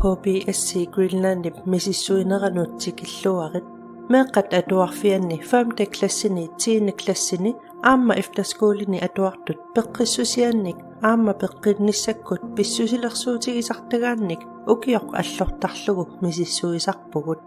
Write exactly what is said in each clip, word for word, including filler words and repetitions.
H B S C Greenlandip misissuineranut tikilluarit. Meeqqat atuarfianni femte klassini tiende klassini aamma efterskolini atuartut peqqissusiannik aamma peqqinnissakkut pissusilersuutigisartagaannik ukioq allortarlugu misissuisarpugut.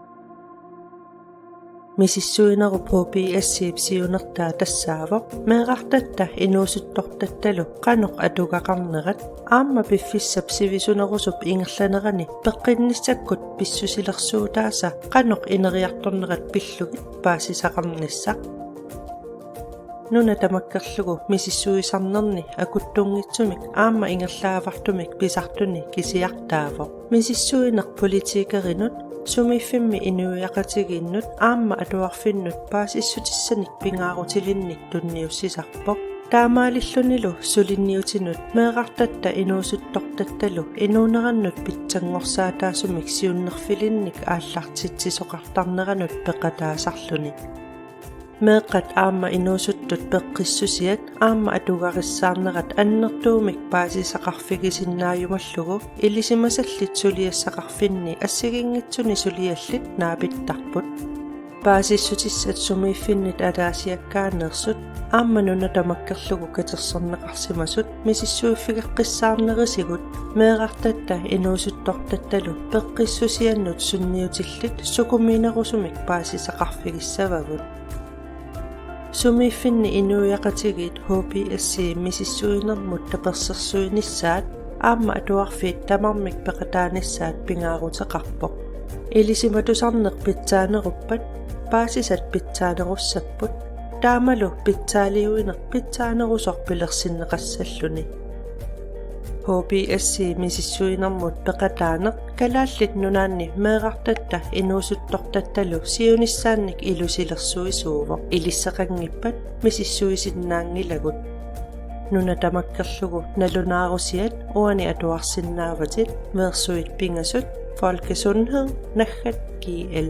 Misissuinerup H B S C-p siunertaa tassaavoq meerartatta inuusuttortattalu qanoq atugaqarnerat aamma piffissap sivisunerusup ingerlanerani peqqinnissakkut pissusilersuutaasa qanoq ineriartornerat pillugit paasisaqarnissaq. Nuna tamakkerlugu misissuisarnerni akuttunngitsumik aamma ingerlaavartumik pisartuni kisiartaavoq. Misissuineq politikerinut, sumiiffimmi inuiaqatigiinnut aamma atuarfinnut paasissutissanik pingaarutilinnik tunniussisarpoq. Taamaalillunilu suliniutinut meerartatta inuusuttortattalu inuunerannut pitsanngorsaataasumik siunnerfilinnik aallartitsisoqartarneranut peqataasarluni. Meeqqat aamma inuusuttut peqqissusiat aamma atugarissaarnerat annertuumik paasisaqarfigisinnaajumallugu ilisimasallit suliassaqarfinni assigiinngitsuni suliallit naapittarput. Paasissutissat sumiiffinnit ataasiakkaaneersut aamma nuna tamakkerlugu katersorneqarsimasut misissuiffigeqqissaarnerisigut meerartatta inuusuttortattalu peqqissusiannut sunniutillit sukumiinerusumik paasisaqarfigissavagut. Sumiiffinni inuiaqatigiit H B S C misissuinermut tapersersuinissaat aamma atuarfiit tamarmik peqataanissaat pingaaruteqarpoq. Ilisimatusarneq pitsaaneruppat, paasisat pitsaanerussapput, taamalu pitsaaliuineq pitsaanerusoq pilersinneqassalluni. H B S C misissuinermut peqataaneq Kalaallit Nunaanni meerartatta inuusuttortattalu siunissaannik ilusilersuisuuvoq, ilisseqanngippat misissuisinnaanngilagut. Nuna tamakkerlugu nalunaarusiat uani atuarsinnaavatit, versuit pingasut, Folkesundhed naggat G L.